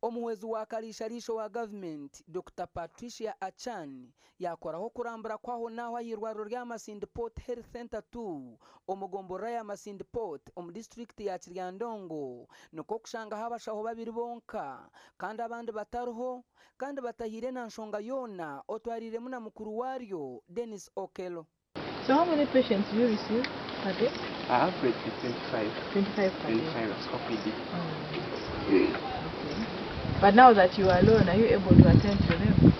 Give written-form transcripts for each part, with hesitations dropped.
Omuhwezi wa kariisha-riisho wa gavumenti, Dokita Patricia Achan yaakoraho okurambura kw'aho n'aho ah'eirwariro rya Masindi Port Health Centre ii omu gomborora ya Masindi Port omu disiturikiti ya Kiryandongo nikwo kushangaho abashaho babiri bonka kandi abandi batariho kandi batahiire na nshonga yoona otwariiremu na mukuru waaryo Denis Okello. So how many patients do you receive per day? Average is 25. 25 per day. 25 as OPD. Okay. But now that you are alone, are you able to attend to them?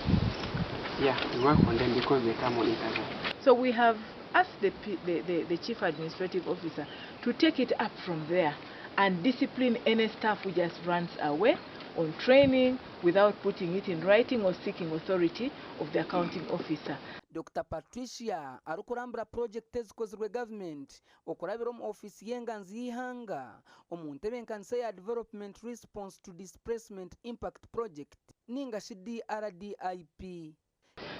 Yeah, we work on them because they come on interval. So we have asked the, P- the, the, the chief administrative officer to take it up from there and discipline any staff who just runs away on training without putting it in writing or seeking authority of the accounting officer. Dokita Patricia arikurambura purogyekiti ezikozirwe gavumenti okurabira omu ofiisi y'enganzi y'eihanga omu ntebeekanisa eya Development Response to Displacement Impact Project ninga shi DRDIP.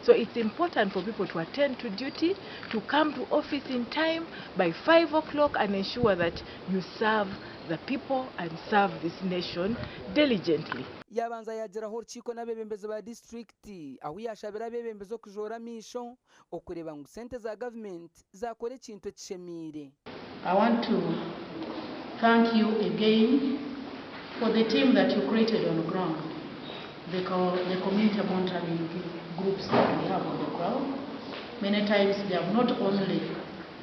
So it's important for people to attend to duty, to come to office in time by 5 o'clock and ensure that you serve the people and serve this nation diligently. Yabanza yaagiraho orukiiko n'abeebembezi ba disiturikiti ahu yaashabire abeebembezi okujoora amaisho okureeba ngu sente za gavumenti zaakora ekintu ekishemeire. I want to thank you again for the team that you created on the ground, the, co- the community monitoring groups that we have on the ground. Many times they have not only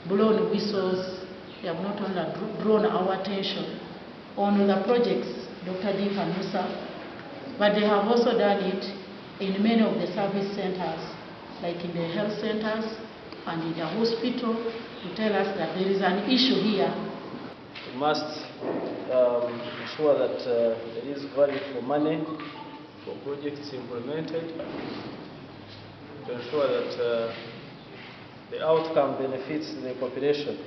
blown whistles, they have not only drawn our attention on the projects, Dr. Dick and Musa, but they have also done it in many of the service centers, like in the health centers and in the hospital, to tell us that there is an issue here. We must ensure that there is value for money for projects implemented, to ensure that the outcome benefits the population.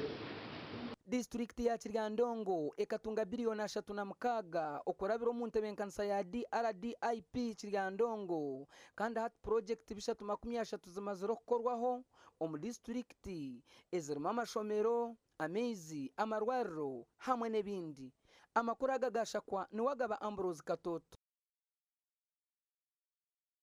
Disiturikiti ya Kiryandongo ekatunga biriyoni 36 okurabira omu ntebeekanisa ya DRDIP Kiryandongo kandi hati purogyekiti 330 zimazire okukorwaho omu disiturikiti ezirimu amashomero, amaizi, amarwariro hamwe n'ebindi. Amakuru aga gashakwa Niwagaba Ambrose Katoto.